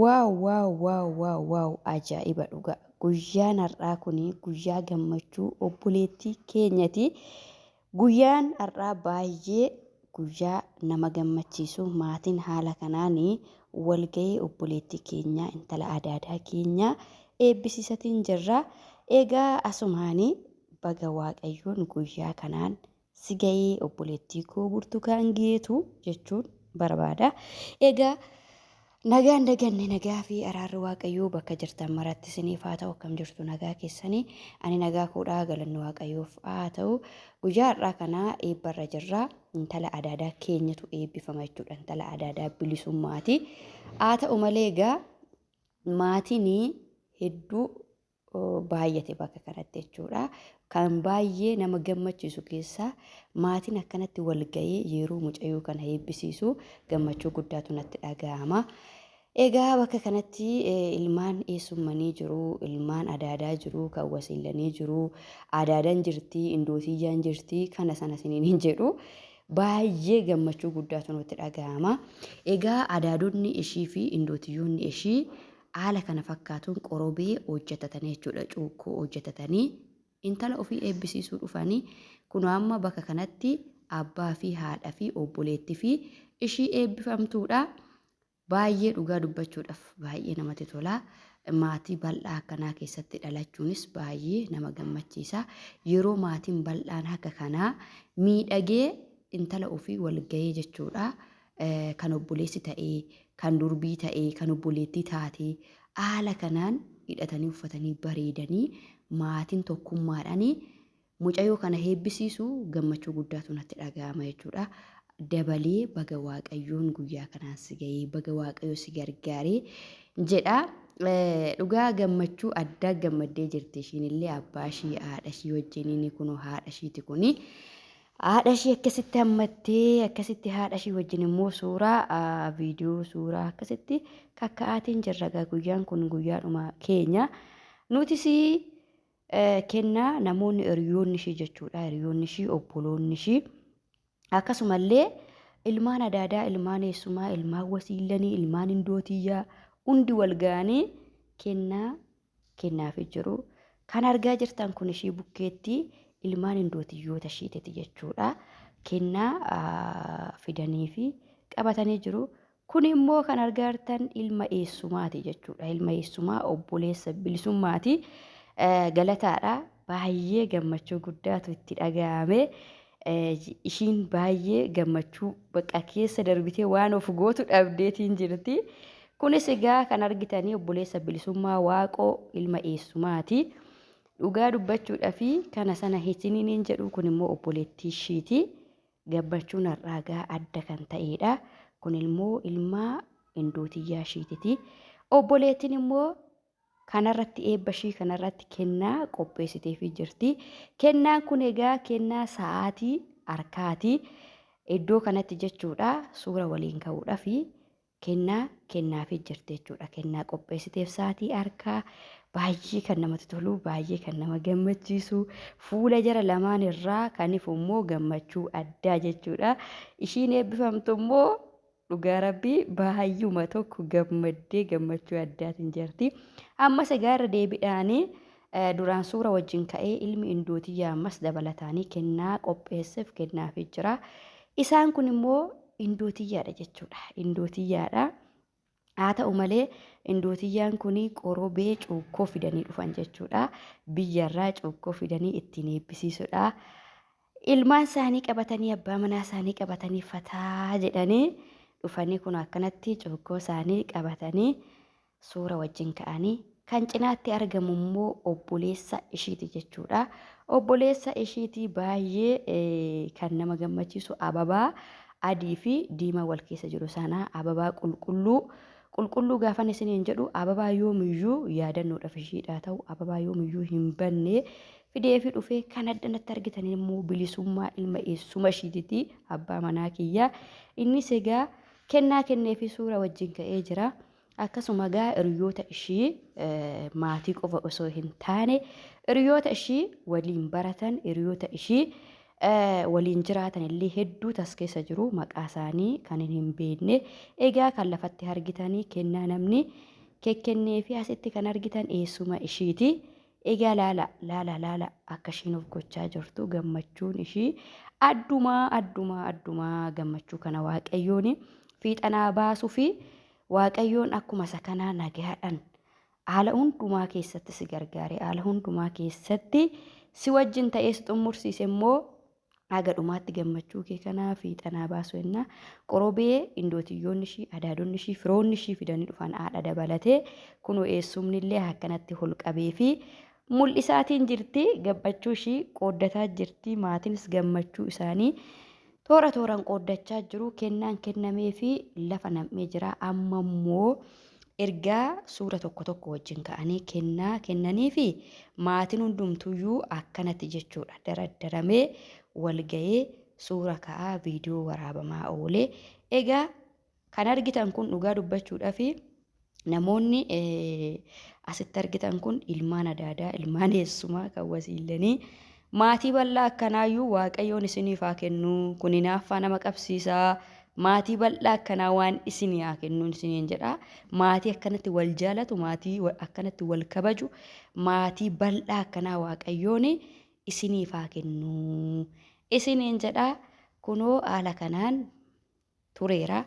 Wow wow wow wow wow ajaa'iba dhugaa guyyaan har'aa kun guyyaa gammachuu obboleettii keenyati guyyaan har'aa baay'ee guyyaa nama gammachiisu maatiin haala kanaan walga'ee obboleettii keenyaa intala adaadaa keenyaa eebbisiisatiin jirra egaa asumaan baga waaqayyoon guyyaa kanaan si ga'ee obboleettii koo Burtukaan Geetuu jechuun barbaada. Egaa nagaan daganne nagaa fi araarri Waaqayyoo bakka jirtan maratti isiniif haa ta'u akkam jirtu nagaa keessanii ani nagaa koodhaa galanni Waaqayyoof haa ta'u guyyaa har'aa kanaa eebbarra jirra intala adaadaa keenyatu eebbifama jechuudha intala adaadaa bilisummaati haa ta'u malee egaa maatiin hedduu baay'ate bakka kanatti jechuudha. Kan baay'ee nama gammachiisu keessaa maatiin akkanatti wal ga'ee yeroo mucayyoo kana eebbisiisu gammachuu guddaatu natti dhaga'ama. Egaa bakka kanatti ilmaan eessummanii jiru, ilmaan adaadaa jiru, kan wasiillanii jiru, adaadaan jirti, indootiyyaan jirti, kana sana isiniin hin jedhu. Baay'ee gammachuu guddaatu nutti dhaga'ama. Egaa adaadonni ishii fi indootiyyoonni ishii Haala kana fakkaatuun qorobee hojjetatanii jechuudha. Cuukkoo hojjetatanii intala ofii eebbisiisuu dhufanii kunoo amma bakka kanatti abbaa fi haadha fi obboleetti fi ishii eebbifamtuudha. Baay'ee dhugaa dubbachuudhaaf baay'ee namatti tola. Maatii bal'aa akkanaa keessatti dhalachuunis baay'ee nama gammachiisa. Yeroo maatiin bal'aan akka kanaa miidhagee intala ofii wal gahee jechuudha. Kan obboleessi ta'ee, kan durbii ta'ee, kan obboleettii taatee haala kanaan hidhatanii uffatanii bareedanii maatiin tokkummaadhaan mucayyoo kana eebbisiisu gammachuu guddaatu natti dhaga'ama jechuudha. Dabalee baga Waaqayyoon guyyaa kanaan si ga'ee baga Waaqayyo si gargaaree jedha. Dhugaa gammachuu addaa gammaddee jirti ishiin illee abbaa ishii haadha ishii wajjiniin kunoo haadha ishiiti kuni. Haadha ishii akkasitti hammattee akkasitti haadha ishii wajjin immoo suuraa viidiyoo suuraa akkasitti kakka'aatiin jirra egaa guyyaan kun guyyaadhuma keenya. Nutis kennaa namoonni hiriyoonni ishii jechuudha hiriyoonni ishii obboloonni ishii akkasumallee ilmaan adaadaa ilmaan eessumaa ilmaan wasiillanii ilmaan indootiyyaa hundi wal ga'anii kennaa kennaafii jiru. Kan argaa jirtan kun ishii bukkeetti ilmaan indootiyyoota ishiititi jechuudha. Kennaa fidanii fi qabatanii jiru. Kun immoo kan argaa jirtan ilma eessumaati jechuudha. Ilma eessumaa obboleessa bilisummaati. Galataadha. Baay'ee gammachuu guddaatu itti dhaga'ame. Ishiin baay'ee gammachuu bakka keessa darbitee waan of gootu dhabdeetiin jirti. Kunis egaa kan argitanii obboleessa bilisummaa Waaqoo ilma eessumaati. Dhugaa dubbachuudhafi kana sana isiniin jedhu kun immoo obboleettii ishiiti. Gammachuun har'aa egaa adda kan ta'eedha. Kun immoo ilma indootiyyaa ishiititi. Obboleettiin immoo kanarratti eebba ishii kanarratti kennaa qopheessiteefii jirti. Kennaan kun egaa kennaa sa'aatii harkaati. Iddoo kanatti jechuudha suura waliin ka'uudhafi kennaa kennaafii jirti jechuudha. Kennaa qopheessiteef sa'aatii harkaa baay'ee kan namatti tolu, baay'ee kan nama gammachiisu, fuula jara lamaan irraa kan ifu immoo gammachuu addaa jechuudha. Ishiin eebbifamtu immoo dhugaa rabbii baay'uma tokko gammaddee gammachuu addaatiin jirti. Ammas egaa irra deebiidhaanii duraan suura wajjin ka'ee ilmi indootiyyaa ammas dabalataanii kennaa qopheesseef kennaafii jira. Isaan kun immoo indootiyyaadha jechuudha. Indootiyyaadha. Haa ta'u malee indootiyyaan kun qorobee cuukkoo fidanii dhufan jechuudha. Biyyarraa cuukkoo fidanii ittiin eebbisiisudha. Ilmaan isaanii qabatanii abbaa manaa isaanii qabatanii fataa jedhanii dhufanii kun akkanatti cuukkoo isaanii qabatanii suura wajjin ka'anii kan cinaatti argamu immoo obboleessa ishiiti jechuudha. Obboleessa ishiitii baay'ee kan nama gammachiisu ababaa adii fi diimaa wal keessa jiru sana ababaa qulqulluu qulqulluu gaafan isiniin jedhu ababaa yoomiyyuu yaadannoodhaaf ishiidhaa ta'u ababaa yoomiyyuu hin banne fideefi dhufee kan addanatti argitan immoo bilisummaa ilma eessuma ishiititi abbaa manaa kiyya innis egaa kennaa kenneefi suura wajjin ka'ee jira. Akkasuma egaa hiriyoota ishii maatii qofa osoo hin taane hiriyoota ishii waliin baratan hiriyoota ishii Waliin jiraatan illee hedduutu as keessa jiru maqaa isaanii kan hin beekne. Egaa kan lafatti argitanii kennaa namni kekkennee fi asitti kan argitan eessuma ishiiti. Egaa laala laala laala akka ishiin of gochaa jirtu gammachuun ishii addumaa addumaa addumaa gammachuu kana waaqayyoon fiixanaa baasuu fi waaqayyoon akkuma isa kanaa nagaadhaan haala hundumaa keessatti si gargaare haala hundumaa keessatti si wajjin ta'ee si xummursiise immoo haga dhumaatti gammachuu kee kanaa fiixanaa baasu jennaa. Qorobee indootiyyoonni ishii, adaadonni ishii, firoonni ishii fidanii dhufan haadha dabalatee kunoo eessumni illee akkanatti holqabee fi mul'isaatiin jirti gammachuu ishii qooddataa jirti maatiinis gammachuu isaanii toora tooraan qooddachaa jiru kennaan kennamee fi lafa nam'ee jira amma immoo ergaa suura tokko tokko wajjin ka'anii kennaa kennanii fi maatiin hundumtuyyuu akkanatti jechuudha daraddaramee wal ga'ee suura ka'aa viidiyoo waraabamaa oolee egaa kan argitan kun dhugaa dubbachuudhaaf namoonni asitti argitan kun ilmaan adaadaa ilmaan eessumaa kan wasiillanii maatii bal'aa akkanaayyuu waaqayyoon isiniif haa kennu kun hinaaffaa nama qabsiisaa maatii bal'aa akkanaa waan isinii haa kennuun isiniin jedha maatii akkanatti wal jaalatu maatii akkanatti wal kabaju maatii bal'aa akkanaa waaqayyoon isiniif haa kennu isiniin jedha kunoo haala kanaan tureera.